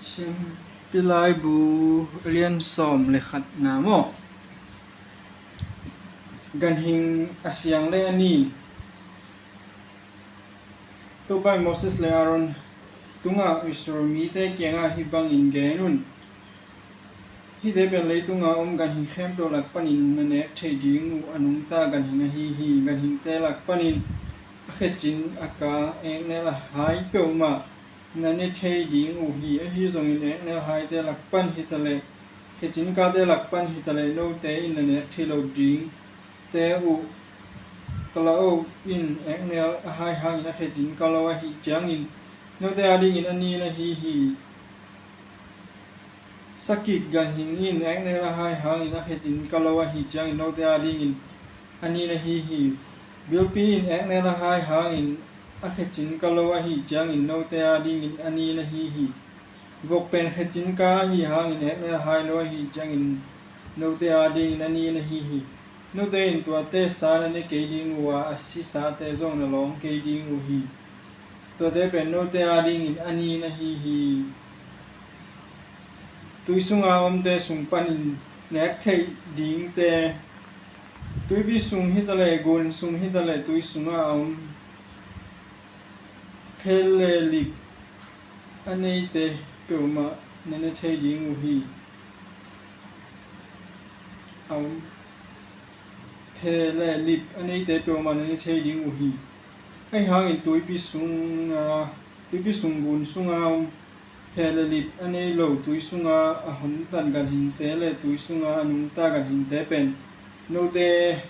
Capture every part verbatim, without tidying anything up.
Siampi Laibu a lian sawm le khatna maw? Ganhing a siang le a nin. Topa in Moses le Aaron tungah Israel mite kiangah hih bangin gen un. Hihte pen leitunga om ganhing khempeuh lak panin na nek theih ding uh a nungta ganhing ahi hi. Ganhingte lak panin a khecin, a ka, eknel a hai peuhmah na ne thei ding uh hi. Ahi zongin eknel haite lak pan hitaleh, khecin kate lak pan hitaleh, note in na nek thei lo dingte uh, Kalaoh in eknel a hai hangin a khecin ka lo ahih ciangin note adingin a nin ahi hi. Sakik ganhing in eknel a hai hangin a khecin ka lo ahih ciangin note adingin a nin ahi hi. Bilpi in eknel a hai hangin a khecin ka lo ahih ciangin note adingin a nin ahi hi. Vok pen khecin ka ahih hangin eknel a hai lo ahih ciangin note adingin a nin ahi hi. Note in tuate sa na ne kei ding uh a, a sisate zong na lawng kei ding uh hi. Tuate pen note adingin a nin ahi hi. Tui sunga omte sung panin nek theih dingte, tuipi sung hitaleh, gun sung hitaleh, tui sunga a om phe le lip a neite peuhmah na ne thei ding uh hi. A om phe le lip a neite peuhmah na ne thei ding uh hi. Ahi hangin tuipi sunga, tuipi sung gun sunga om phe le lip a nei lo, tui sunga a hontat ganhingte le tui sunga a nungta ganhingte pen note,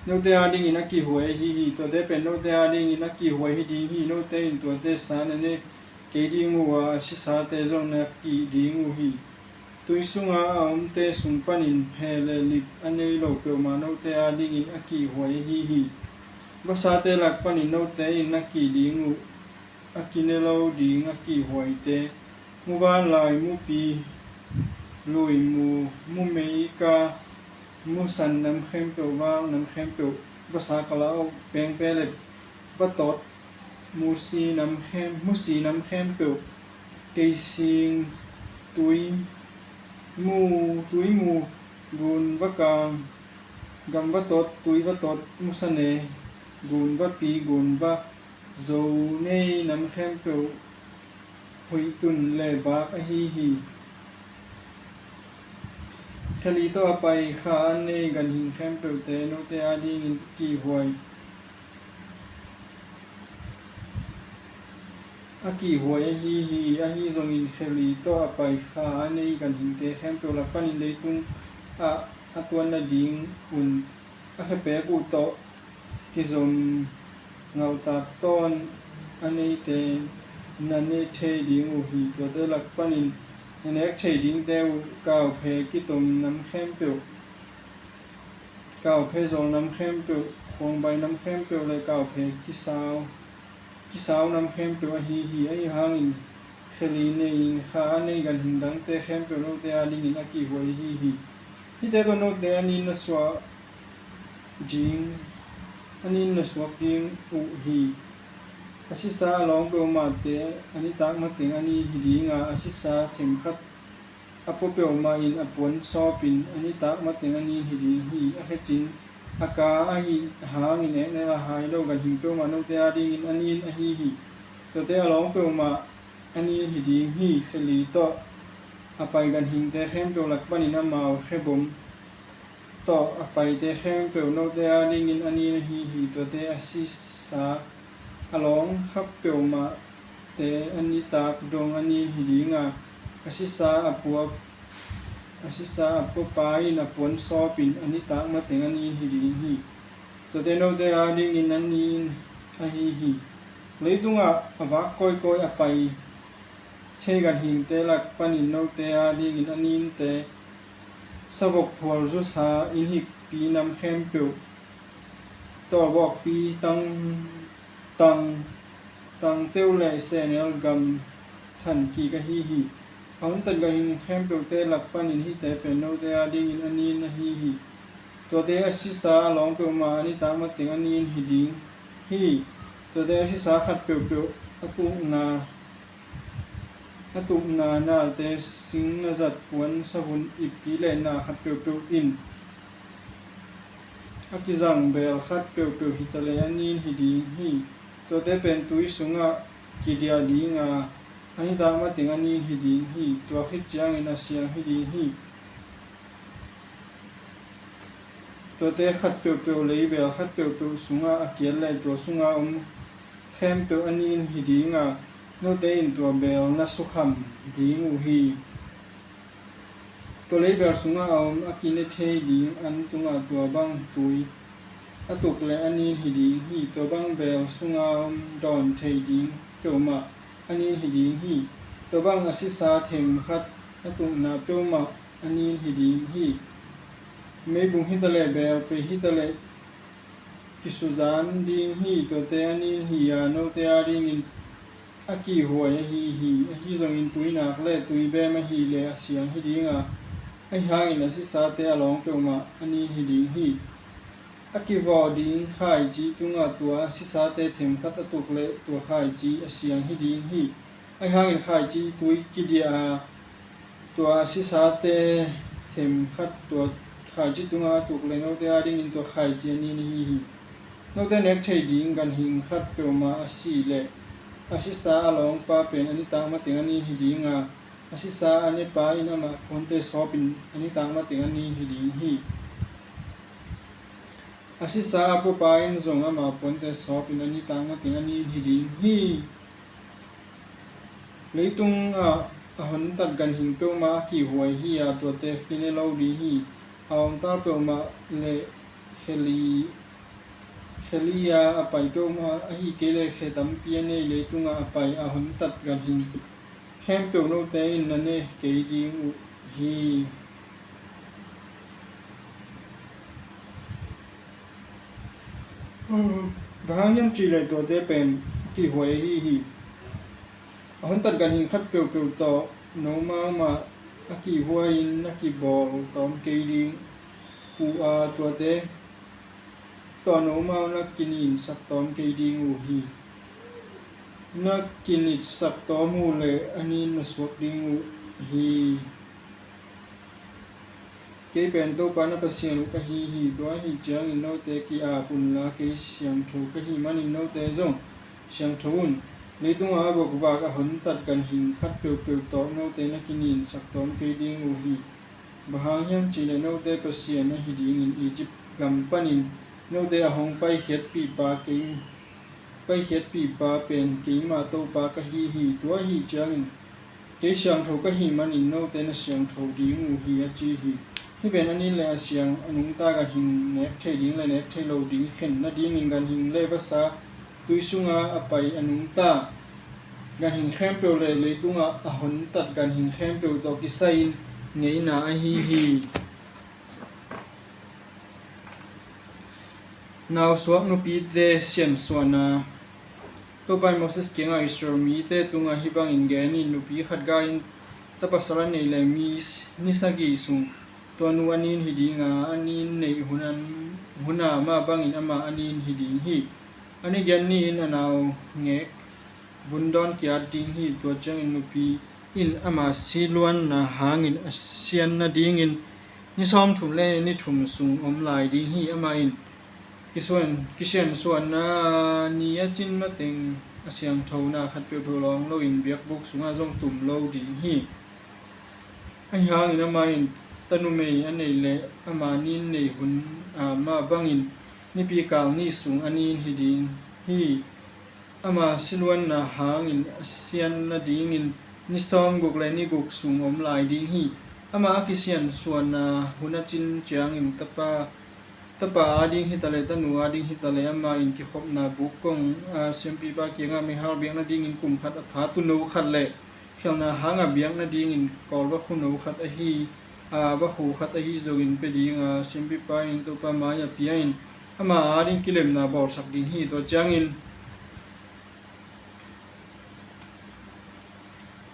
note adingin a kihhuai ahi hi. Tuate pen note adingin a kihhuai hi ding hi. Note in tuate sa na ne kei ding uh a, a sisate zong na kih ding uh hi. Tui sunga a omte sung panin phe le lip a nei lo peuhmah note adingin a kihhuai ahi hi. Vasate lak panin note in na kih ding uh a kine lo ding a kihhuaite, muvanlai, mupi, lui, mu, mumeika, musan nam khempeuh, vak nam khempeuh, vasa, kalaoh, pengpelep, vatot, musi nam khem, musi nam khempeuh, keising, tui mu, tui mu, gun vakang, gam vatot, tui vatot, musane, gun vapi, gun va, zo nei nam khempeuh, huih tun le bak ahi hi. Kheli tawh a pai kha a nei ganhing khempeuhte note adingin kihhuai, a kihhuai ahi hi. Ahi zongin kheli tawh a pai kha a nei ganhingte khempeuh lak panin leitung ah a tuan nadingun a khepek uh tawh kizom ngaltak tawn a neite na ne thei ding uh hi. Tuate lak panin na nek thei dingte uh kauphe kitom nam khempeuh, kauphe zawl nam khempeuh, khuangbai nam khempeuh le kauphe kisau, kisau nam khempeuh ahi hi. Ahi hangin kheli nei-in kha a nei ganhing dangte khempeuh note adingin a kihhuai ahi hi. Hihte tawh note a nin na suak ding, a nin na suak ding uh hi. A sisa a lawng peuhmahte a nitak mateng a nin hi dinga, a sisa themkhat a pua peuhmah in a puan sawpin a nitak mateng a nin hi ding hi. A khecin a ka ahih hangin eknel a hai lo ganhing peuhmah note adingin a nin ahi hi. Tuate a lawng peuhmah a nin hi ding hi. Kheli tawh a pai ganhingte khempeuh lak panin amau khebom tawh a paite khempeuh note adingin a nin ahi hi. Tuate a sisa a lawng kha peuhmahte a nitak dong a nin hi dinga, a sisa a pua, a sisa a puapa in a puan sawpin a nitak mateng a nin hi ding hi. Tuate note adingin a nin ahi hi. Leitungah a vak kawikawi a pai thei ganhingte lak panin note adingin a ninte, savok phual zusa, inn hikpi nam khempeuh, tawlbawkpi, tang, tang, tangteu le sehnel gam than kik ahi hi. A hontat ganhing khempeuhte lak panin hihte pen note adingin a nin ahi hi. Tuate a sisa a lawng peuhmah a nitak mateng a nin hi ding hi. Tuate a sisa khat peuhpeuh a tukna, a tukna nate, sing na zat, puan, savun, ippi le na khat peuhpeuh in a kizang beel khat peuhpeuh hi taleh a nin hi ding hi. Tuate pen tui sungah kidiah ding a, a nitak mateng a nin hi ding hi. Tua khit ciangin a siang hi ding hi. Tuate khat peuhpeuh leibeel khat peuhpeuh sungah a kiat le tua sunga om khempeuh a nin hi ding a, note in tua beel na sukham ding uh hi. Tua leibeel sungah a om a kine thei ding an tungah tua bang tui a tuk le a nin hi ding hi. Tua bang beel sunga om dawn thei ding peuhmah a nin hi ding hi. Tua bang a sisa them khat a tukna peuhmah a nin hi ding hi. Meibung hi taleh beel pei hi taleh kisuzan ding hi. Tuate a nin hi a, note a dingin a kihhuai ahi hi. Ahi zongin tui nak le tui bem ahih leh a siang hi ding a, ahi hangin a sisate a lawng peuhmah a nin hi ding hi. A kivawh ding khaici tungah tua sisate them khat a tuk le tua khaici a siang hi ding hi. Ahi hangin khaici tui kidiah a, tua sisate them khat tua khaici tungah a tuk le note a dingin tua khaici a nin ahi hi. Note nek thei ding ganhing khat peuhmah a sih leh a sisa a lawngpa pen a nitak mateng a nin hi ding a, a sisa a nepa in amah puante sawpin a nitak mateng a nin hi ding hi. A sisa a pupa in zong amah puante sawpin a nitak mateng a nin hi ding hi. Leitungah a hontat ganhing peuhmah a kihhuai hi a, tuate kine lo ding hi. A omtal peuhmah le khe li, khe li a a pai peuhmah, ahih kei leh khe tampi a nei leitungah a pai a hontat ganhing khempeuh note in na ne kei ding uh hi. Bang hang hiam cih leh tuate pen kihhuai ahi hi. A hontat ganhing khat peuhpeuh tawh nomau mah a kihhuai-in na kibawl tawm kei ding uh a, tuate tawh nomau na kininsak tawm kei ding uh hi. Na kinitsak tawm uh leh a nin na suak ding uh hi. Kei pen Topa na Pasian uh ka hi hi. Tua ahih ciangin note ki-ap unla, kei siangtho ka hih manin note zong siangtho un. Leitungah a bokvak a hontat ganhing khat peuhpeuh tawh note na kininsak tawm kei ding uh hi. Bang hang hiam cih leh note Pasian ahi dingin Egypt gam panin note a hong paikhiatpihpa kei, paikhiatpihpa pen keimah Topa ka hi hi. Tua ahih ciangin kei siangtho ka hih manin note na siangtho ding uh hi, a ci hi. Hih pen a nin le a siang, a nungta ganhing nek thei ding le nek thei lo ding khen nadingin ganhing le vasa tui sunga a pai a nungta ganhing khempeuh le leitungah a hontat ganhing khempeuh tawh kisai-in ngeina ahi hi. Nausuak nupite siansuahna. Topa in Moses kiangah, Israel mite tungah hih bangin gen in, nupi khat gai-in ta pasal a neih leh mi ni sagih sung tua nu a nin hi ding a, a nin neih hun an, hun a mah bangin amah a nin hi ding hi. A ni giat ni-in a naungek vun dawn kiat ding hi. Tua ciangin nupi in ama siluanna hangin a sian nadingin ni sawmthum le ni thum sung om lai ding hi. Amah in kisuan, kisiansuahna ni a cin mateng a siangthona khat peuhpeuh lawng loin biakbuk sungah zong tum lo ding hi. Ahi hangin amah in tanumei a neih leh ama nin neih hun a mah bangin nipi kal ni sung a nin hi ding hi. Ama siluanna hangin a sian nadingin ni sawmguk le ni guk sung om lai ding hi. Amah a kisiansuahna hun a cin ciangin tapa, tapa ading hi taleh tanu ading hi taleh amah in kikhopna buk kong a siampipa kiangah meihal biak nadingin kum khat a pha tuuno khat le khelhna hanga biak nadingin kawl vakhu no khat ahi, a, vakhu khat ahi zongin pia ding a, siampipa in Topa mai-ah pia-in ama ading kilemna bawlsak ding hi. Tua ciangin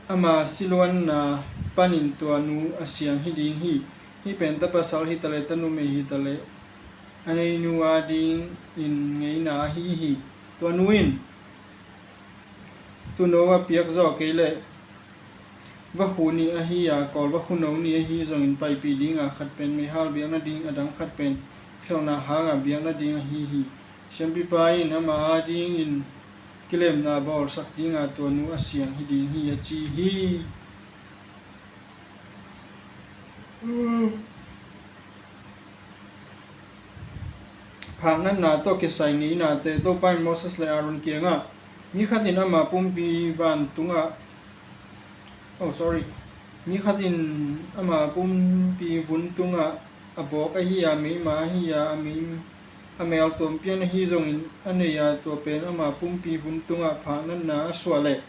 ama siluanna panin tua nu a siang hi ding hi. Hih pen ta pasal hi taleh ta numei hi taleh a neinu adingin ngeina ahi hi. Tua nu in Tuuno a piak zawh kei leh vakhu nih ahi a, kawl vakhu no nih ahi zongin paipih dinga khat pen meihal biak nading, a dang khat pen khelhna hanga biak nading ahi hi. Siampipa in ama adingin kilemna bawlsak dinga tua nu a siang hi ding hi, a ci hi. Phaknatna tawh kisai ngeina te. Topa in Moses le Aaron kiangah, mi khat in ama pumpi vantungah, oh, sorry, mi khat in ama pumpi vun tungah a bawk ahi a, meima ahi a, a mei, a mel tuampian ahi zongin a nei a, tua pen ama pumpi vun tungah phaknatna a suah leh,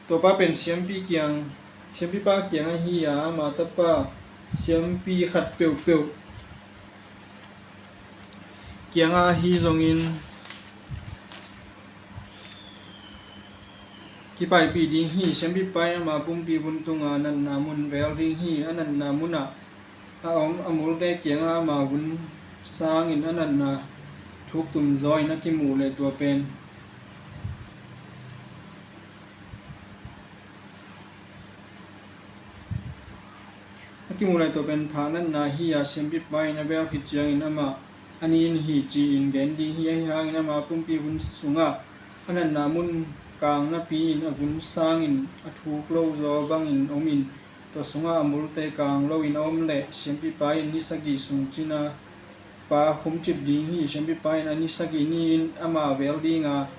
tua pa pen siampi kiang, siampipa kiang ahi a, ama tapa siampi khat peuhpeuh kiangah ahi zongin kipaipih ding hi. Siampipa in ama pumpi vun tunga natna mun vel ding hi. A natna munah a om a multe kiangah ama vun sangin a natna thuk tum zaw in a kimuh leh tua pen a kimuh leh tua pen phaknatna hi a, siampipa in a vel khit ciangin amah a nin hi ci-in gen ding hi. Ahi hangin ama pumpi vun sungah a natna mun kang napi-in a vun sangin a thuk lo zaw bangin omin, tua sungah a multe kang loin a om leh siampipa in ni sagih sung cina pa khumcip ding hi. Siampipa in a ni sagih ni-in ama vel dinga,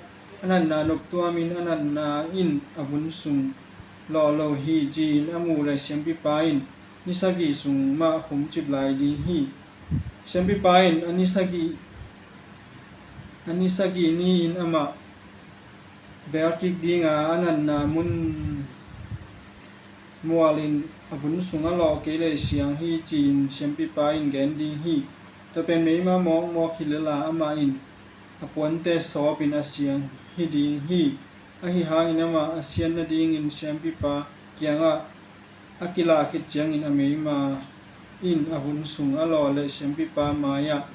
a natna noptuamin a natna in a vun sung lawh lo hi ci-in a muh leh siampipa in ni sagih sung mah khumcip lai ding hi. Siampipa in a ni sagih, a ni sagih ni-in amah vel kik dinga a natna mun mualin a vun sung a lawh kei leh siang hi ci-in siampipa in gen ding hi. Tua pen meima mawkmawk hi lel-a amah in a puante sawpin a siang hi ding hi. Ahi hangin amah a sian nadingin siampipa kiangah a kilak khit ciangin a meima in a vun sung a lawh leh siampipa mai-ah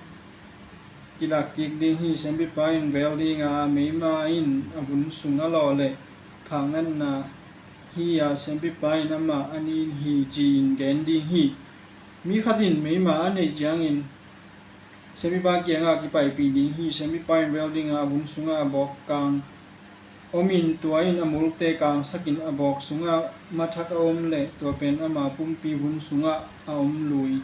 kilak kik ding hi. Siampipa in vel dinga a meima in a vun sung a lawh leh phaknatna hi a, siampipa in amah a nin hi ci-in gen ding hi. Mi khat in meima a neih ciangin siampipa kiangah kipaipih ding hi. Siampipa in vel dinga a vun sungah a bawk kang omin tua in a multe kangsakin a bawk sungah mathak a om leh tua pen ama pumpi vun sungah a om lui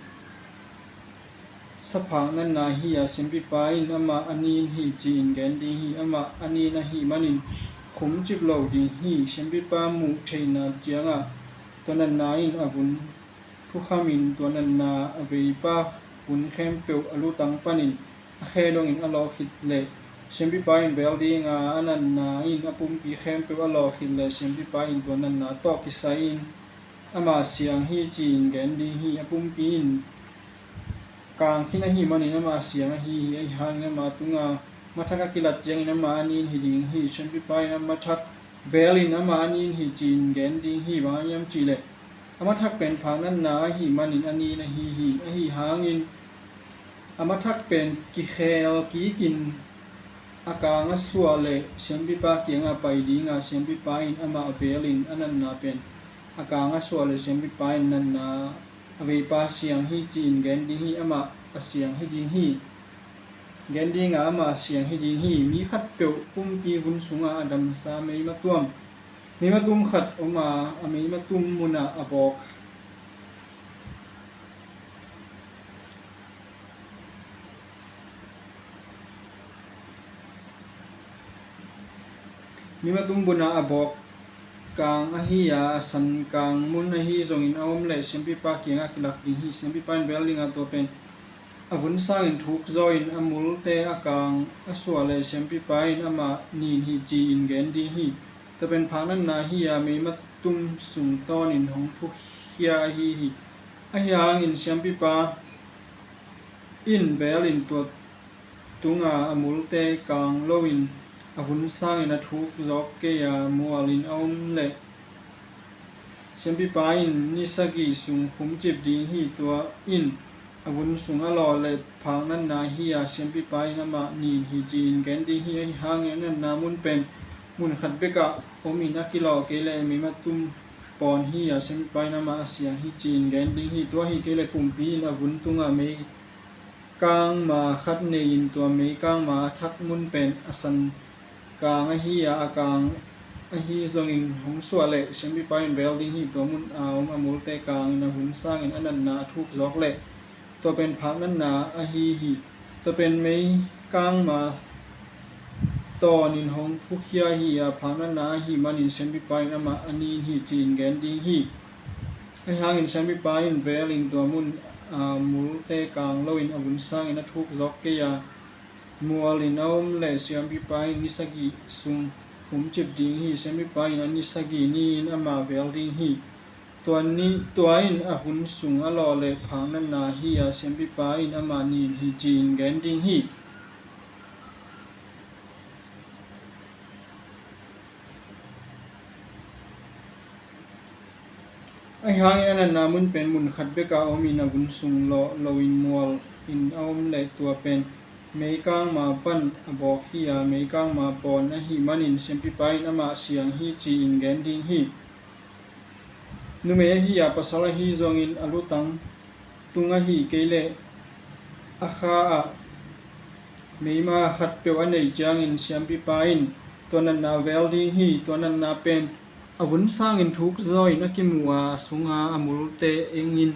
sa phaknatna hi a, siampipa in amah a nin hi ci-in gen ding hi. Amah a nin ahih manin khumcip lo ding hi. Siampipa muh theihna ciangah tua natna in a vun phukhamin tua natna a veipa vun khempeuh a lutang panin a khe dongin a lawh khit leh siampipa in vel dinga a natna in a pumpi khempeuh a lawh khit leh siampipa in tua natna tawh kisai-in amah siang hi ci-in gen ding hi. A pumpi in kang khin ahih manin amah siang ahi hi. Ahi hangin ama tunga mathak a kilat ciangin amah a nin hi ding hi. Siampipa in a mathak velin amah a nin hi ci-in gen ding hi. Bang hang hiam cih leh a mathak pen phaknatna ahih manin a nin ahi hi. Ahi hangin a mathak pen kikhel kikin a kang a suah leh siampipa kiangah pai dinga, siampipa in amah velin a natna pen a kang a suah leh siampipa in natna a veipa siang hi ci-in gen ding hi. Amah a siang hi ding hi. Gen dinga amah a siang hi ding hi. Mi khatpeuh pumpi vun sungah a damsa meima tuam, meima tum khat om a, a meima tum munah a bawk meima tum munah a bawk kang ahi a, a san kang mun ahi zongin a om leh siampipa kiangah kilak ding hi. Siampipa in vel dinga tua pen a vun sangin thuk zawin a multe a kang a suah leh siampipa in amah nin hi ci-in gen ding hi. Tua pen phaknatna hi a, meima tum sung tawnin hong phukhia ahi hi. Ahi hangin siampipa in velin tua tunga a multe kang loin a vun sangin a thuk zawk kei a mualin a om leh siampipa in ni sagih sung khumcip ding hi. Tua in a vun sung a lawh leh phaknatna hi a, siampipa in amah nin hi ci-in gen ding hi. Ahi hangin a natna mun pen mun khat bekah om in a kilawh kei leh meimat tum pawn hi a, siampipa in amah a siang hi ci-in gen ding hi. Tua hi kei leh pumpi in a vun tungah mei kangma khat nei-in tua mei kangma a thak mun pen a san kang ahi a, a kang ahi zongin hong suah leh siampipa in vel ding hi. Tua mun a om a multe kangin a vun sangin a natna a thuk zawk leh tua pen phak natna ahi hi. Tua pen mei kangma tawnin hong thukhia hi a, phak natna ahih manin siampipa in amah a nin hi ci-in gen ding hi. Ahi hangin siampipa in vel in tua mun a multe kang loin a vun sangin a thuk zawk kei a, mualin a om leh siampipa in ni sagih sung khumcip ding hi. Siampipa in a ni sagih ni-in amah vel ding hi. Tua ni, tua in a vun sung a lawh leh phak natna hi a, siampipa in amah nin hi ci-in gen ding hi. Ahi hangin a natna mun pen mun khat bekah om in a vun sung lawh loin mualin a om leh tua pen mei kangma pan a bawk hi a, mei kangma pawn ahih manin siampipa in amah siang hi ci-in gen ding hi. Numei ahi a pasal ahi zongin a lutang tung ahih kei leh a kha ah meima khatpeuh a neih ciangin siampipa in tua natna vel ding hi. Tua natna pen a vun sangin thuk zaw in a kimu a, a sunga a multe engin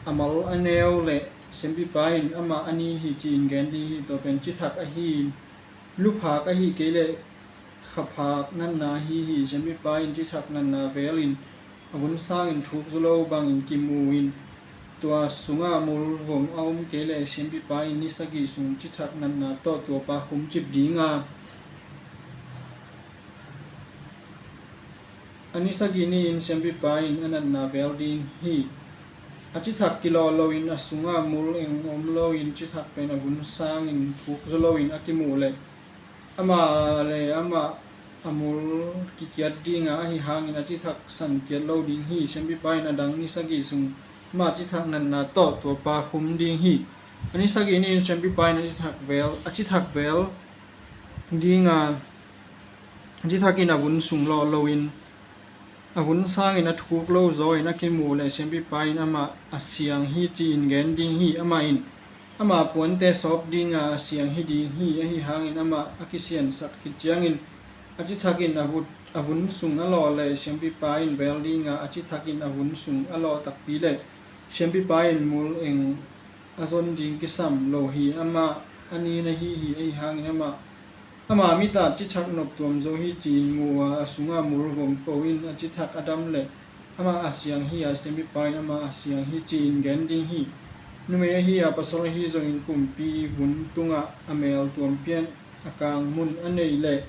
a mal a neu leh siampipa in amah a nin hi ci-in gen ding hi. Tua pen cithak ahi in luphak ahih kei leh khaphak natna ahi hi. Siampipa in cithak natna vel in a vun sangin thuk zaw lo bangin kimu in tua sungah mul vom a om kei leh siampipa in ni sagih sung cithak natna tawh tua pa khumcip ding a, a ni sagih ni-in siampipa in a natna vel ding hi. A cithak kilawh loin a sungah mul eng om loin cithak pen a vun sangin thuk zaw loin a kimuh leh amah le amah a mul kikiat ding a, ahi hangin a cithak san kiat lo ding hi. Siampipa in a dang ni sagih sung amah cithak natna tawh tua pa khum ding hi. A ni sagih ni-in siampipa in a cithak vel, a cithak vel ding a, a cithak in a vun sung lawh loin a vun sangin a thuk lo zaw in a kimuh leh siampipa in amah a siang hi ci-in gen ding hi. Amah in ama puante sawp ding a, a siang hi ding hi. Ahi hangin amah a kisiansak khit ciangin a cithak in a vut, a vun sung a lawh leh siampipa in vel ding a, a cithak in a vun sung a lawh takpi leh siampipa in mul eng a zon ding kisam lo hi. Amah a nin ahi hi. Ahi hangin amah ama mit ah cithak nop tuam zo hi ci-in mu a, a sungah mul vom po in a cithak a dam leh amah a siang hi a, siampipa in amah a siang hi ci-in gen ding hi. Numei ahi a pasal ahi zongin pumpi vun tungah a mel tuampian a kang mun a neih leh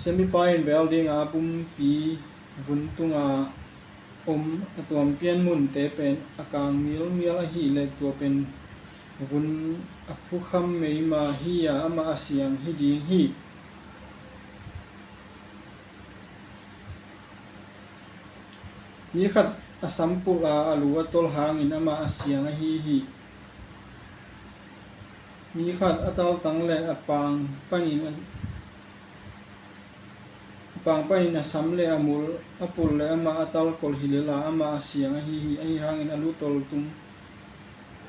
siampipa in vel ding a, pumpi vun tungah om a tuampian munte pen a kang mialmial ahih leh tua pen vun a phukham meima hi a, amah a siang hi ding hi. Mi khat a sam pulh a, a lu a tol hangin amah a siang ahi hi. Mi khat a taltang leh a pang panin a, a pang panin a sam leh a mul a pulh leh amah a talkolh hi lel a, amah a siang ahi hi. Ahi hangin a lu toltung,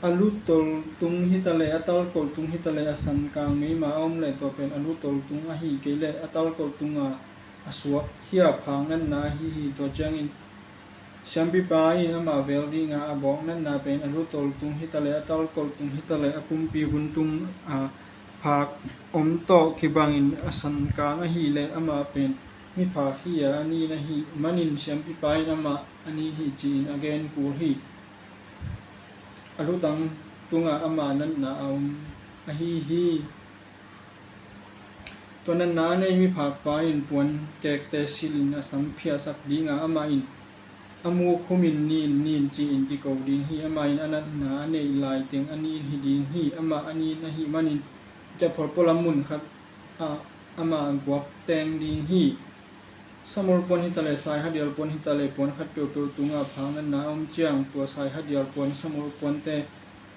a lu toltung hitaleh a talkolh tung hitaleh a san kang meima a om leh tua pen a lu toltung ahih kei leh a talkolh tunga a suak hi a, phak natna ahi hi. Tua ciangin siampipa in amah vel ding a, a bawk natna pen a lu toltung hitaleh a talkolh tung hitaleh a pumpi vun tung a phak om tawh kibangin a san kang ahih leh amah pen miphak hi a, a nin ahih manin siampipa in amah a nin hi ci-in a gen kul hi. A lutang tungah amah natna a om ahi hi. Tua natna a nei miphakpa in puan kekte silhin a sam phiahsak ding a, amah in a muk humin nin, nin ci-in kiko ding hi. Amah in a natna a neih laiteng a nin hi ding hi. Amah a nin ahih manin ciapholpol a mun khat ah amah guak teng ding hi. Samul puan hitaleh, saihadial puan hitaleh, puan khat peuhpeuh tungah phak natna a om ciang, tua saihadial puan, samul puante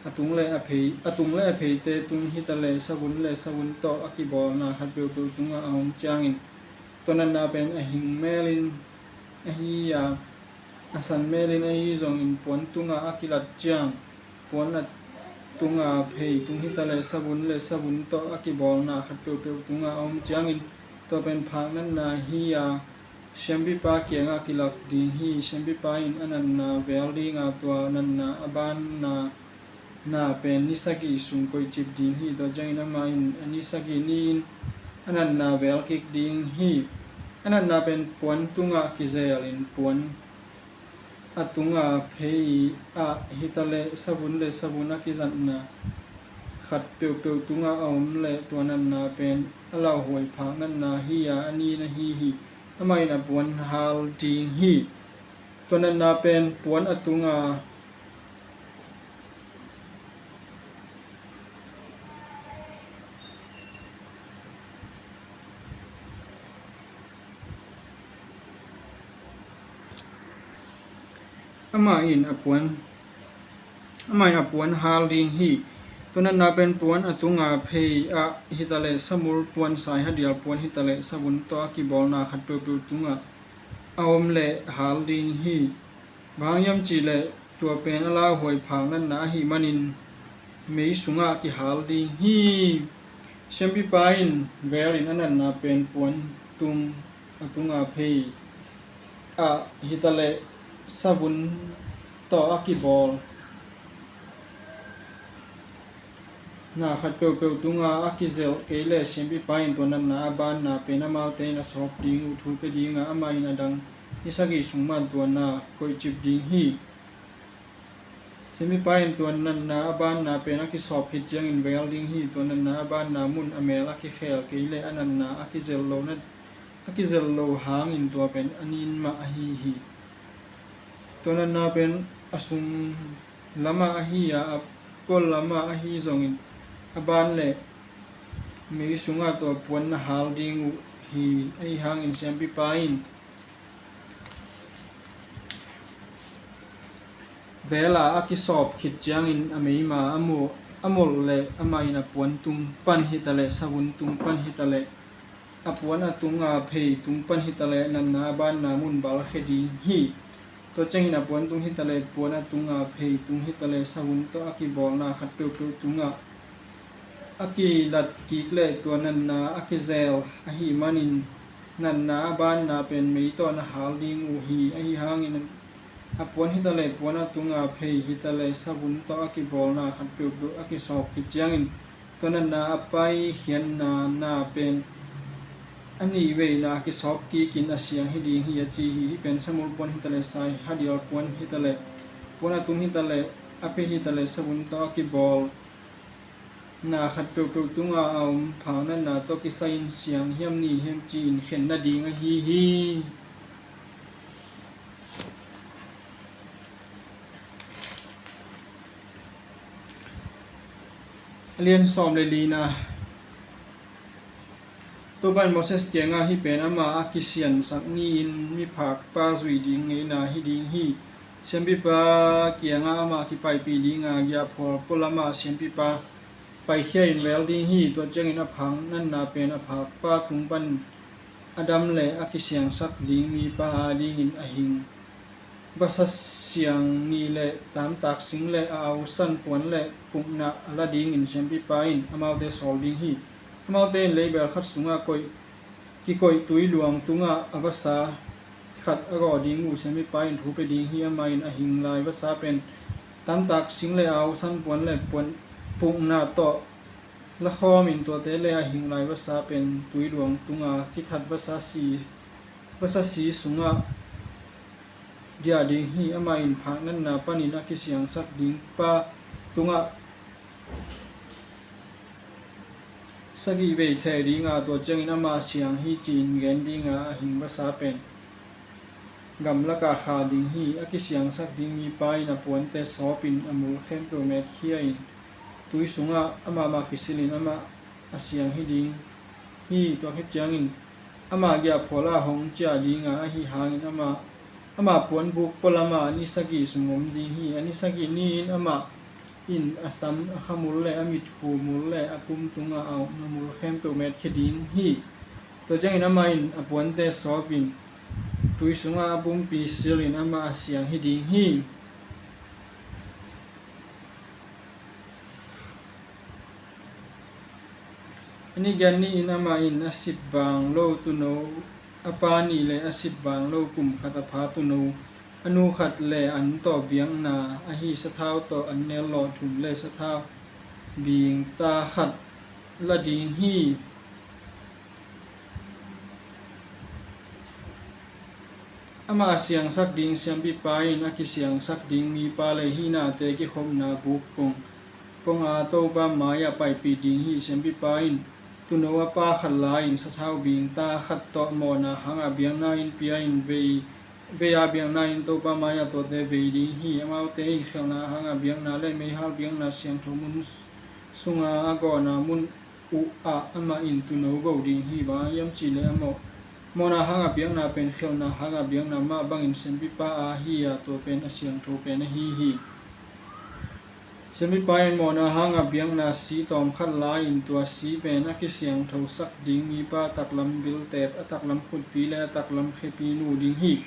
a tung le a phei, a tung le a pheite tung hitaleh, savun le savun tawh a kibawlna khat peuhpeuh tungah a om ciangin Tua natna pen a hing melin ahi a, a san melin ahi zongin puan tunga a kilat ciang puan a tunga phei tung hitaleh savun le savun tawh a kibawlna khat peuhpeuh tunga a om ciangin tua pen phak natna hi a, siampipa kiangah kilak ding hi. Siampipa in a natna vel dinga tua natna a banna na pen ni sagih sung koihcip ding hi. Tua ciangin amah in a ni sagih ni-in a natna vel kik ding hi. A natna pen puan tungah kizelin puan a tunga phei ah hitaleh savun le savun a kizatna khat peuhpeuh tungah a om leh tua natna pen a lauhuai phak natna hi a, a ni na hi hi. Amah in a puan hal ding hi. Tua natna pen puan a tunga amah in a puan, amah in a puan hal ding hi. Tua natna pen puan a tunga phei ah hitaleh samul puan, sai hadial puan hitaleh savun tawh a kibawlna khat peuhpeuh tungah a om leh hal ding hi. Bang hang hiam cihleh tua pen a lauhuai phak natna ahih manin mei sungah kihal ding hi. Siampipa in velin a natna pen puan tung a tunga phei ah hitaleh savun tawh a kibawl na khat peuhpeuh tunga a kizelh kei leh siampipa in tua natna a banna pen amaute in a sawp ding uh thu pia dinga, amah in a dang ni sagih sung man tua na koihcip ding hi. Siampipa in tua natna a banna pen a kisawp khit ciangin vel ding hi. Tua natna a banna mun a mel a kikhel kei leh a natna a kizelh lo na, a kizelh lo hangin tua pen a nin mah ahi hi. Tua natna pen a sung lamah ahi a, a pawl lamah ahi zongin a ban le mei sungah tua puan na hal ding uh hi. Ahi hangin siampipa in vela a kisawp khit ciangin a meima a mu, a mulh le amah in a puan tung pan hitaleh savun tung pan hitaleh a puan a tunga phei tung pan hitaleh natna a banna mun balkhia ding hi. Tua ciangin a puan tung hitaleh puan a tunga phei tung hitaleh savun tawh a kibawlna khat peuhpeuh tungah a kilat kik leh tua natna a kizel ahih manin natna a banna pen mei tawh na hal ding uh hi. Ahi hangin a puan hitaleh puan a tunga phei hitaleh savun tawh a kibawlna khat peuhpeuh a kisawp khit ciangin tua natna a paikhiatna na pen a nih veina a kisawp kikin a siang hi ding hi a ci hi. Hih pen samul puan hitaleh sai hadial puan hitaleh puan a tung hitaleh a phei hitaleh savun tawh a kibawl na khat peuhpeuh tunga a om phak natna tawh kisai-in siang hiam ni hiam ci-in khen nading ahi hi. A lian sawm le lina. Topa in Moses kiangah hih pen amah a kisiansak ni-in miphakpa zui ding ngeina hi ding hi. Siampipa kiangah amah kipaipih dinga giahphual pualamah siampipa paikhia in vel ding hi. Tua ciangin a phak natna pen a phakpa tung pan a dam le a kisiangsak ding mipa adingin a hing vasa siang ni le tamtak sing le a ausan puan le pukna a la dingin siampipa in amaute sawl ding hi. Amaute in leibel khat sungah koih, kikoih tui luang tungah a vasa khat a gawh ding uh siampipa in thu pia ding hi. Amah in a hing lai vasa pen tamtak sing le a ausan puan le puan pukna tawh lakhawmin tuate le a hing lai vasa pen tui luang tunga kithat vasa si, vasa si sungah diah ding hi. Amah in phak natna panin a kisiangsak ding pa tungah sagih vei thleh dinga tua ciangin amah siang hi ci-in gen dinga a hing vasa pen gamlakah kha ding hi. A kisiangsak ding mipa in a puante sawpin a mul khempeuh metkhia in tui sungah amah mah kisilhin amah a siang hi ding hi. Tua khit ciangin amah giahphual ah hong ciah dinga ahi hangin amah, amah puanbuk pualamah ni sagih sung om ding hi. A ni sagih ni-in amah in a sam, a khamul le a mitkhu mul le a kum tungah a omna mul khempeuh metkhia ding hi. Tua ciangin amah in a puante sawpin tui sungah a pumpi silin amah a siang hi ding hi. A ni giat ni-in amah in a sitbang lo tuuno, a pa nih le a sitbang lo kum khat a pha tuuno, a nu khat le an tawh biakna ahi sathau tawh an nel lawh thum le sathau bingta khat la ding hi. Amah a siangsak ding siampipa in a kisiangsak ding mipa le hihnate kikhopna buk kong, kong a Topa mai-ah paipih ding hi. Siampipa in tuuno a pa khat la-in sathau bingta khat tawh mawhna hanga biakna in pia-in vei, vei-a biakna in Topa mai-ah tuate vei ding hi. Amaute in khialhna hanga biakna le meihal biakna siangtho mun sunga a gawhna mun uh ah amah in tuuno go ding hi. Bang hiam cihleh a mawh, mawhna hanga biakna pen khialhna hanga biakna mah bangin siampipa a hi a, tua pen a siangtho pen ahi hi. Siampipa in mawhna hanga biakna si tawm khat la-in tua si pen a kisiangthosak ding mipa taklam biltep, a taklam khutpi le a taklam khepi nu ding hi.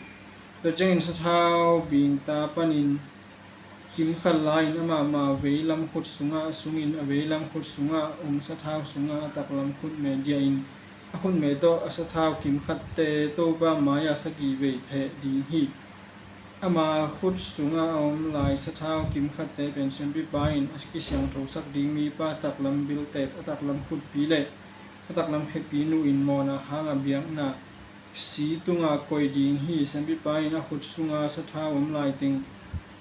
Tua ciangin sathau bingta panin kim khat la-in amah mah veilam khut sungah sungin a veilam khut sungah om sathau sungah a taklam khutme diahin a khutme tawh a sathau kim khatte Topa mai-ah sagih vei theh ding hi. Ama khut sungah a om lai sathau kim khatte pen siampipa in a kisiangthosak ding mipa taklam biltep, a taklam khutpi le a taklam khepi nu in mawhna hanga biakna si tungah koih ding hi. Siampipa in a khut sunga sathau om laiteng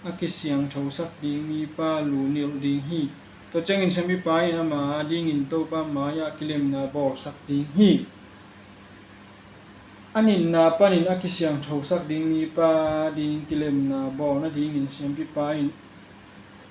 a kisiangthosak ding mipa lu nilh ding hi. Tua ciangin siampipa in ama adingin Topa mai-ah kilemna bawlsak ding hi. A nitna panin a kisiangthosak ding mipa ding kilemna bawl nadingin siampipa in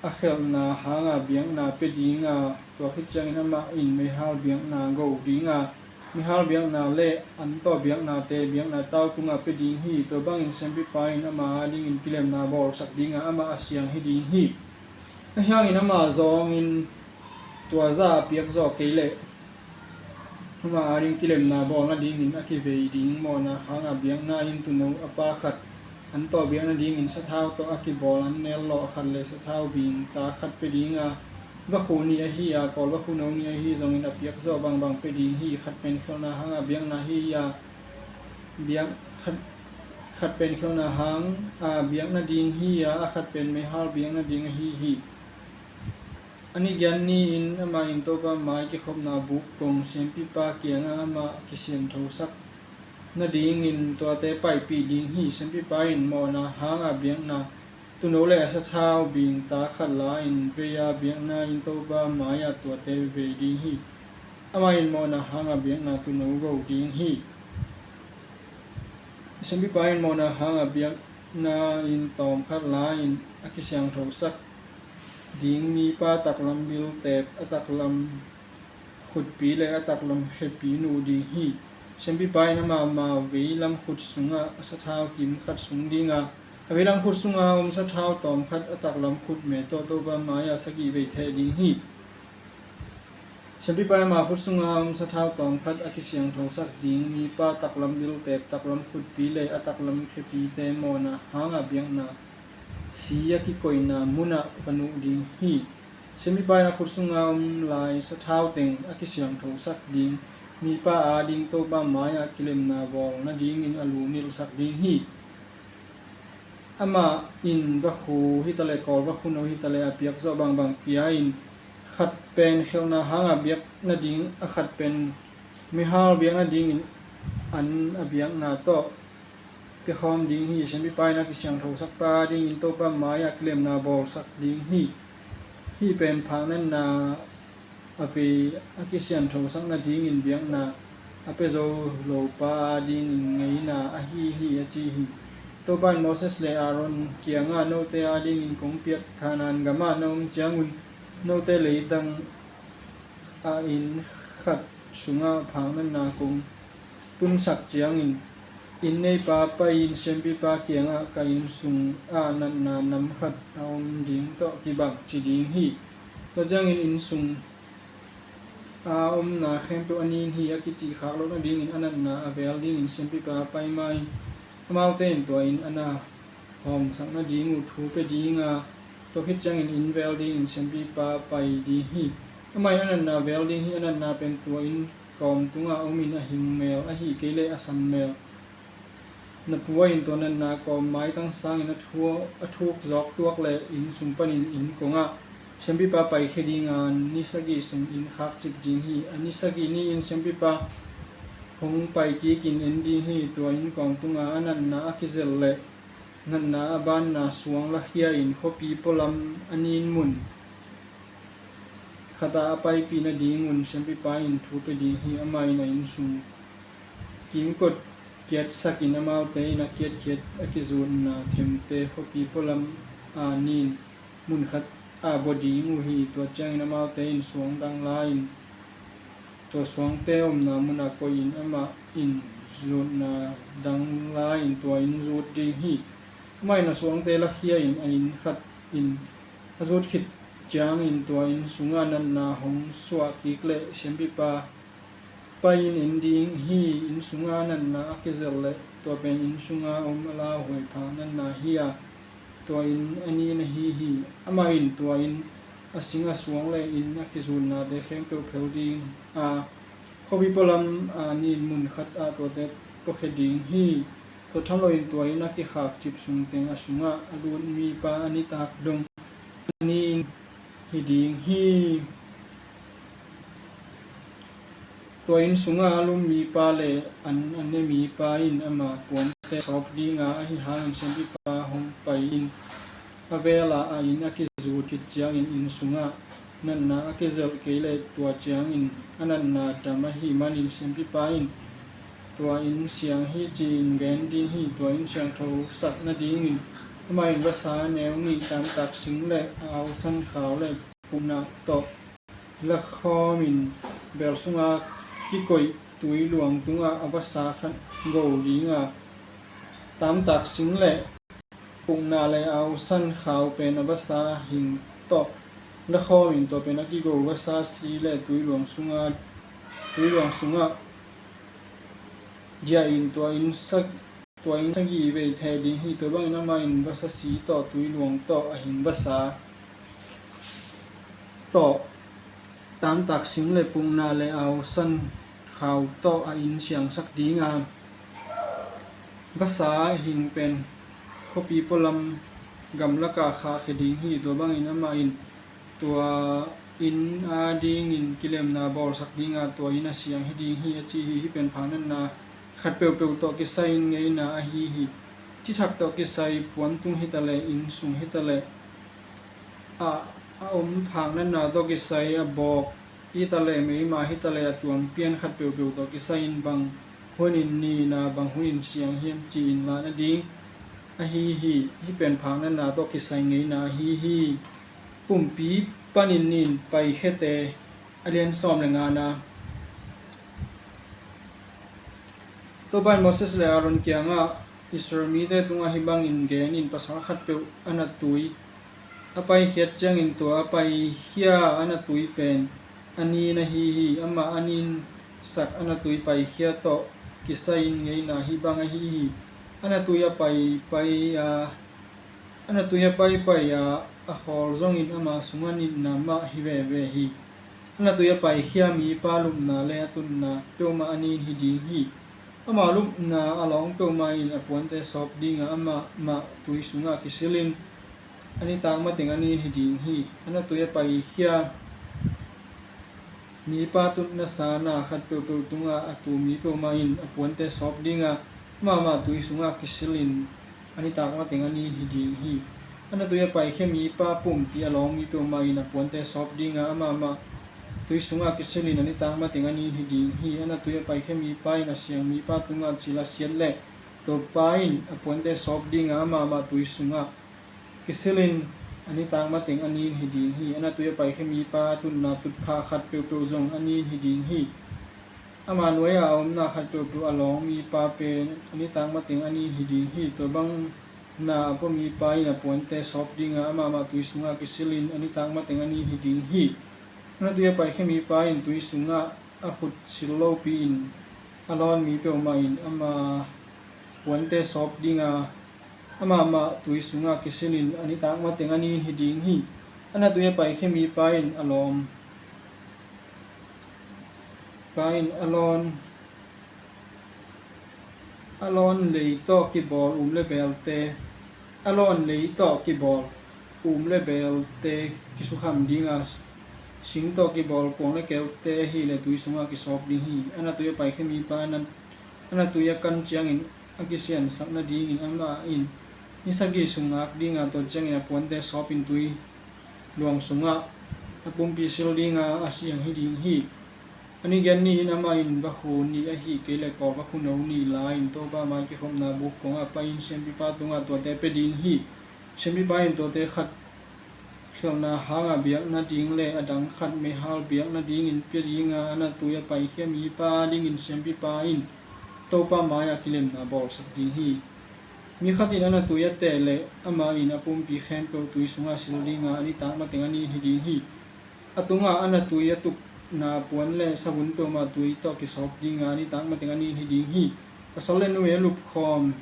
a khialhna hanga biakna pia dinga, tua khit ciangin amah in meihal biakna go dinga, meihal biakna le an tawh biaknate biakna tau tungah pia ding hi. Tua bangin siampipa in ama adingin kilemna bawlsak dinga, amah a siang hi ding hi. Ahi hangin amah zawngin tua zah a piak zawh kei leh amah ading kilemna bawl nadingin a kivei ding mawhna hanga biakna in tuuno a pa khat an tawh biak nadingin sathau tawh a kibawl an nel lawh khat le sathau bingta khat pia dinga, vakhu ni ahi a, kawl vakhu no ni ahi zongin a piak zawh bangbang pia ding hi. Khat pen khialhna hanga biakna hi a, biak khat, khat pen khialhna hanga biak nading hi a, a khat pen meihal biak nading ahi hi. A ni giat ni-in amah in Topa mai kikhopna buk kong siampipa kiangah amah kisiangthosak nadingin tuate paipih ding hi. Siampipa in mawhna hanga biakna tuuno le a sathau bingta khat la-in vei-a biakna in Topa mai-ah tuate vei ding hi. Amah in mawhna hanga biakna tuuno go ding hi. Siampipa in mawhna hanga biakna in tawm khat la-in a kisiangthosak ding mipa taklam biltep, a taklam khutpi le a taklam khepi nu ding hi. Siampipa in amah mah veilam khut sungah a sathau kim khat sung dinga, a veilam khut sunga om sathau tawm khat a taklam khutme tawh Topa mai-ah sagih vei theh ding hi. Siampipa in amah khut sunga om sathau tawm khat a kisiangthosak ding mipa taklam biltep, taklam khutpi le a taklam khepite mawhna hanga biakna si a kikoihna munah va nuh ding hi. Siampipa in a khut sunga om lai sathau teng a kisiangthosak ding mipa ading Topa mai-ah kilemna bawl nadingin a lu nilhsak ding hi. Amah in vakhu hitaleh kawl vakhu no hitaleh a piak zawh bangbang pia-in khat pen khialhna hanga biak nading, a khat pen meihal biak nadingin an a biakna tawh pia khawm ding hi. Siampipa in a kisiangthosakpa adingin Topa mai-ah kilemna bawlsak ding hi. Hih pen phaknatna a vei a kisianthosakna dingin biakna a pia zo lopa adingin ngeina ahi hi, a ci hi. Topa in Moses le Aaron kiangah, note adingin kong piak Kanaan gamah na om ciangun note leitang ah inn khat sungah phaknatna kong tunsak ciangin inn neipa pai-in siampipa kiangah, ka inn sungah natna nam khat a om ding tawh kibang, ci ding hi. Tua ciangin inn sung a omna khempeuh a nin hi a kicih khak loh nadingin a natna a vel dingin siampipa a pai ma in amaute in tua inn a na hawmsak nading uh thu pia ding a, tua khit ciangin inn vel dingin siampipa pai ding hi. Amah in a natna vel ding hi. A natna pen tua inn kawm tungah a omin a hing mel ahih kei leh a sam mel na pua in tua natna kawm maitang sangin a thu-, a thuk zawk tuak le inn sung panin inn kongah siampipa paikhia ding a, ni sagih sung inn khakcip ding hi. A ni sagih ni-in siampipa hong pai kikin en ding hi. Tua inn kawm tunga a natna a kizelh le natna a banna suang lakhia in khuapi pualam a nin mun khatah a paipih nadingun siampipa in thu pia ding hi. Amah in a inn sung kimkot kiatsakin amaute in a kiatkhiat a kizutna themte khuapi pualam a nin mun khat a bua ding uh hi. Tua ciangin amaute in suang dang la-in tua suangte omna munah koihin amah in zutna dang la-in tua inn zut ding hi. Amah in a suangte lakhia in a inn khat in a zut khit ciangin tua inn sungah natna hong suah kik le siampipa pai-in en ding hi. Inn sungah natna a kizelh le tua pen inn sunga om a lauhuai phak natna hi a, tua inn a nin ahi hi. Amah in tua inn a sing a suang le inn a kizutnate khempeuh phel ding a, khuapi pualam a nin mun khat ah tuate puakhia ding hi. Tua tham loin tua inn a kikhakcip sungteng a sungah a lut mipa a nitak dong a nin hi ding hi. Tua inn sungah a lum mipa le an a ne mipa in ama puante sawp ding a, ahi hangin siampipa hong pai in a vela a inn a kizut khit ciangin inn sungah natna a kizelh kei le tua ciangin a natna dam ahih manin siampipa in tua inn siang hi ci-in gen ding hi. Tua inn siangthosak nadingin amah in vasa neu nih tamtak sing le a ausan khau le pukna tawh lakhawmin bel sunga kikoih tui luang tungah a vasa khat go ding a, tamtak sing le pukna le ausan khau pen a vasa hing tawh lakhawmin tua pen a kigo vasa si le tui luang sunga, tui luang sungah giah in tua inn sak tua inn sagih vei theh ding hi. Tua bangin amah in vasa si tawh tui luang tawh a hing vasa tawh tamtak sing le pukna le ausan khau tawh a inn siangsak ding a, vasa a hing pen khuapi pualam gamlakah khahkhia ding hi. Tua bangin amah in tua inn a dingin kilemna bawlsak ding a, tua inn a siang hi ding hi, a ci hi. Hih pen phaknatna khat peuhpeuh tawh kisai in ngeina ahi hi. Cithak tawh kisai, puantung hitaleh, inn sung hitaleh, a, a om phaknatna tawh kisai, a bawk hitaleh, meima hitaleh, a tuampian khat peuhpeuh tawh kisai in bang hunin nihna, bang hunin siang hiam ci-in lah nading ahi hi. Hih pen phaknatna tawh kisai ngeina ahi hi. Pumpi panin nin paikhiate, a lian sawm le ngana. Topa in Moses le Aaron kiangah, Israel mite tungah hih bangin gen in, pasal khatpeuh a na tui a paikhiat ciangin tua a paikhia a na tui pen a nin ahi hi. Amah a ninsak a na tui paikhia tawh kisai in ngeina hih bang ahi hi. A na tui a paipai a, a na tui a paipai a, a khawl zongin ama sungah nitna mah hi veve hi. A na tui a paikhia mipa lupna le a tutna peuhmah a nin hi ding hi. Ama lupna a lawng peuhmah in a puante sawp ding a, amah mah tui sungah kisil in, a nitak mateng a nin hi ding hi. A na tui a paikhia mipa tutna sana khat peuhpeuh tungah a tu mi peuhmah in a puante sawp ding a, amah mah tui sungah kisil in, a nitak mateng a nin hi ding hi. A na tui a paikhia mipa pumpi a lawng mi peuhmah in a puante sawp ding a, amah mah tui sungah kisil in, a nitak mateng a nin hi ding hi. A na tui a paikhia mipa in a siang mipa tungah cil a siat leh, tua pa in a puante sawp ding a, amah mah tui sungah kisil in, a nitak mateng a nin hi ding hi. A na tui a paikhia mipa tutna tutphah khat peuhpeuh zong a nin hi ding hi. Ama nuai-a a omna khat peuhpeuh a lawng mipa pen a nitak mateng a nin hi ding hi. Tua bang na a pua mipa in a puante sawp ding a, amah mah tui sungah kisil in, a nitak mateng a nin hi ding hi. A na tui a paikhia mipa in tui sungah a khut sil lopi-in a lawn mi peuhmah in ama puante sawp dinga, amah mah tui sungah kisilin a nitak mateng a nin hi ding hi. A na tui a paikhia mipa in a lawm pa in a lawn a lawn lei tawh kibawl um le belte, a lawn lei tawh kibawl um le belte kisukham dinga, sing tawh kibawl kuang le keute hi le tui sungah kisawp ding hi. A na tui a paikhia mipa a na, a na tui a kan ciangin a kisiansak nadingin amah in ni sagih sung ngak dinga, tua ciangin a puante sawpin tui luang sungah a pumpi sil dinga a siang hi ding hi. A ni giat ni-in amah in vakhu nih ahih kei le kawl vakhu no nih la-in Topa mai kikhopna buk kongah pai-in siampipa tungah tuate pia ding hi. Siampipa in tuate khat khialhna hanga biak nading le a dang khat meihal biak nadingin pia dinga, a na tui a paikhia mipa dingin siampipa in Topa mai-ah kilemna bawlsak ding hi. Mi khat in a na tui a teh leh amah in a pumpi khempeuh tui sungah sil dinga, a nitak mateng a nin hi ding hi. A tungah a na tui a tukna puan le savun peuhmah tui tawh kisawp dinga, a nitak mateng a nin hi ding hi. Pasal le numei a lupkhawm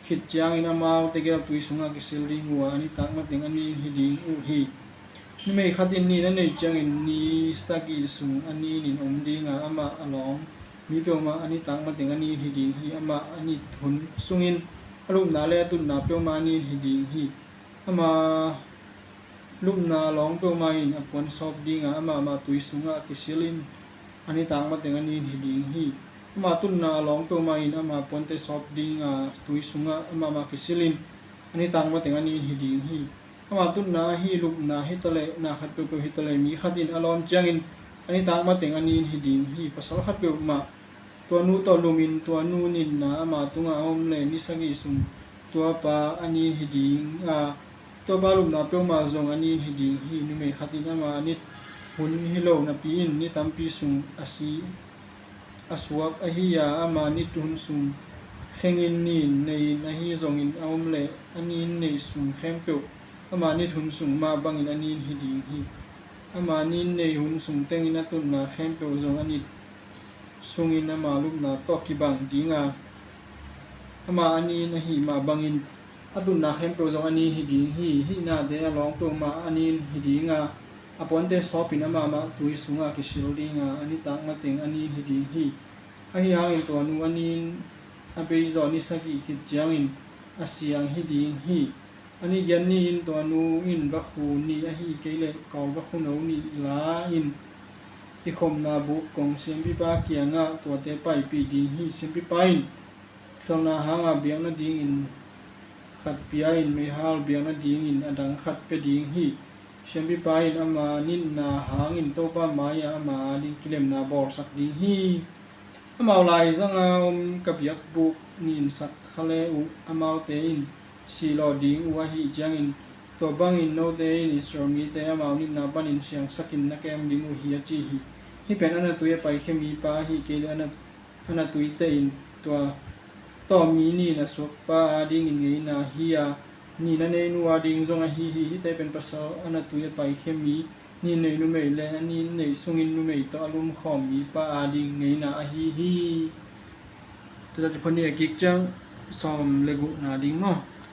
khit ciangin amau tegel tui sungah kisil ding uh a, a nitak mateng a nin hi ding uh hi. Numei khat in nin a neih ciangin ni sagih sung a ninin om dinga, amah a lawm mi peuhmah a nitak mateng a nin hi ding hi. Amah a nit hun sungin a lupna le a tutna peuhmah a nin hi ding hi. Ama lupna lawng peuhmah in a puan sawp dinga, amah mah tui sungah kisilin a nitak mateng a nin hi ding hi. Ama tutna lawng peuhmah in ama puante sawp dinga tui sungah amah mah kisilin a nitak mateng a nin hi ding hi. Ama tutna ahi lupna hitaleh na khat peuhpeuh hitaleh mi khat in a lawm ciangin a nitak mateng a nin hi ding hi. Pasal khat peuhmah tua nu tawh lumin tua nu nitna ama tungah a om le ni sagih sung tua pa a nin hi ding a, tua pa lupna peuhmah zong a nin hi ding hi. Numei khat in ama nit hun hi lo napi-in ni tampi sung a si a suak ahi a, ama nit hun sung khengin nin nei-in ahi zongin a om le a nin neih sung khempeuh ama nit hun sung mah bangin a nin hi ding hi. Ama nin nei hun sung tengin a tutna khempeuh zong a nit sungin ama lupna tawh kibang dinga, ama a nin ahih mah bangin a tutna khempeuh zong a nin hi ding hi. Hih nate a lawng peuhmah a nin hi dinga, a puante sawpin amah mah tui sungah kisil dinga, a nitak mateng a nin hi ding hi. Ahi hangin tua nu a nin a bei zawh ni sagih khit ciangin a siang hi ding hi. A ni giat ni-in tua nu in vakhu nih ahih kei leh kawl vakhu no nih la-in kikhopna buk kong siampipa kiangah tuate paipih ding hi. Siampipa in khialhna hanga biak nadingin khat pia-in meihal biak nadingin a dang khat pia ding hi. Siampipa in ama nitna hangin Topa mai-ah ama ading kilemna bawlsak ding hi. Amau laizanga om ka biakbuk ninsak kha le uh, amaute in sihlawh ding uh ahih ciangin, tua bangin note in Israel mite amau nitna panin siangsakin na kem ding uh hi, a ci hi. Hih pen a na tui a paikhia mipa ahih kei leh a na, a na tui tehin tua tawh mi nin a suakpa adingin ngeina hi a, nin a nei nu ading zong ahi hi. Hihte pen pasal a na tui a paikhia mi, nin nei numei le a nin neih sungin numei tawh a lumkhawm mipa ading ngeina ahi hi. Tua ci phone a kik ciang sawm le guhna ding maw?